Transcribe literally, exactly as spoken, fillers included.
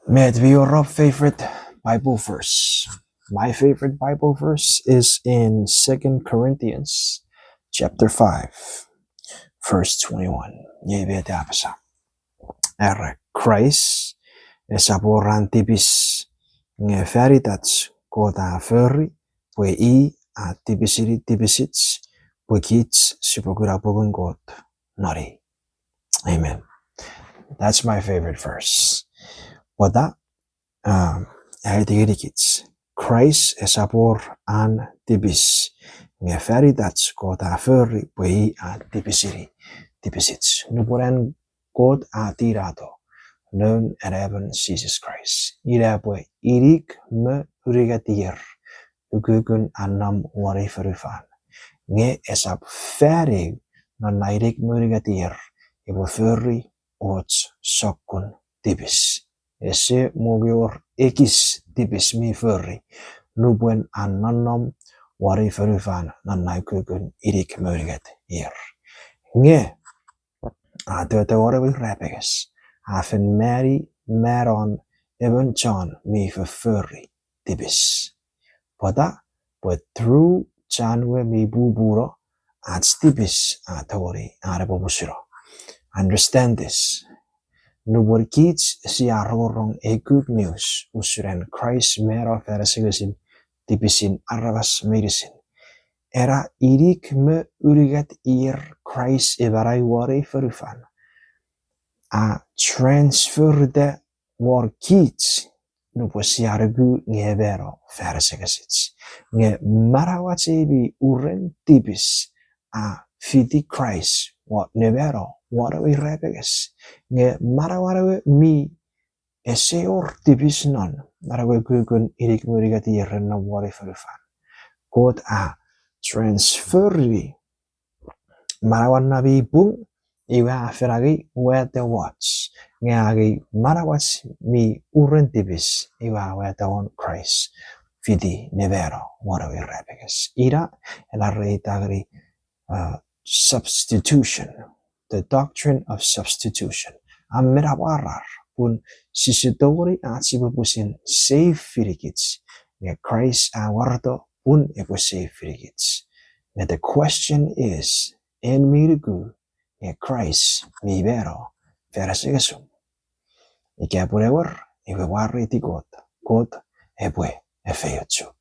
Met mi wor om favorite Bible verse? My favorite Bible verse is in Second Corinthians chapter five, verse twenty-one. Iei met a apasa: Era, Kraist esap wor an tipis, nge fan itach Kot a fori pwe i a tipisini tipisich, pwe kich sipwe kuna pungun Kot non i. Amen. That's my favorite verse. Pwata? Um, a aiti ngenikich, Kraist esap wor an tipis, nge fan itach Kot a fori pwe i a tipisini tipisich. Nupwen an Kot a tinato Noun Anaemon Jises Kraist, ina pwe inik me unungat ier ukukun an nom won ei fonufan, nge esap fan eu non na inik me unungat ier epwe fori och sokkun tipis. Ese mwo wor ekis tipis mi fori nupwen an nonnom won ei fonufan non na ukukun inik me unungat ier. Nge a tota won ewe irapenges, a fen mani manon emon chon mi fofori tipis. Pwata? Pwe through chan we mi pupuno, ach tipis a tongeni an epwe musuno. Understand this. Nupwen kich sia rongorong ei good news usun an Kraist mano fan asengesin tipisin aramas meinisin, ena inik me unungat ier Kraist e manau won ei fonufan a transferita won kich nupwen sia nuku nge e mano fan asengesich. Nge manauach ei mi uren tipis a fiti Kraist won ne mano won ewe irapenges. Nge manauan ewe mi ese wor tipis non, non ewe ukukun inik me unungat ier ren nom won ei fonufan, Kot a transferini manauan na mi pung, iwe a fen angei watte wach, nge a angei manauach mi uren tipis, iwe a watte won Kraist fiti ne mano won ewe irapenges. Ina ena re iteni, uh, substitution, the doctrine of substitution. A men amwarar pun sise tongeni ach sipwe pwisin save finikich, nge Kraist a wareto pun epwe save finikich. Nge the question is, en mi nuku nge Kraist mi mano fan asengesum? Ika pun ewer, iwe mwareiti Kot, Kot epwe efeiochuk.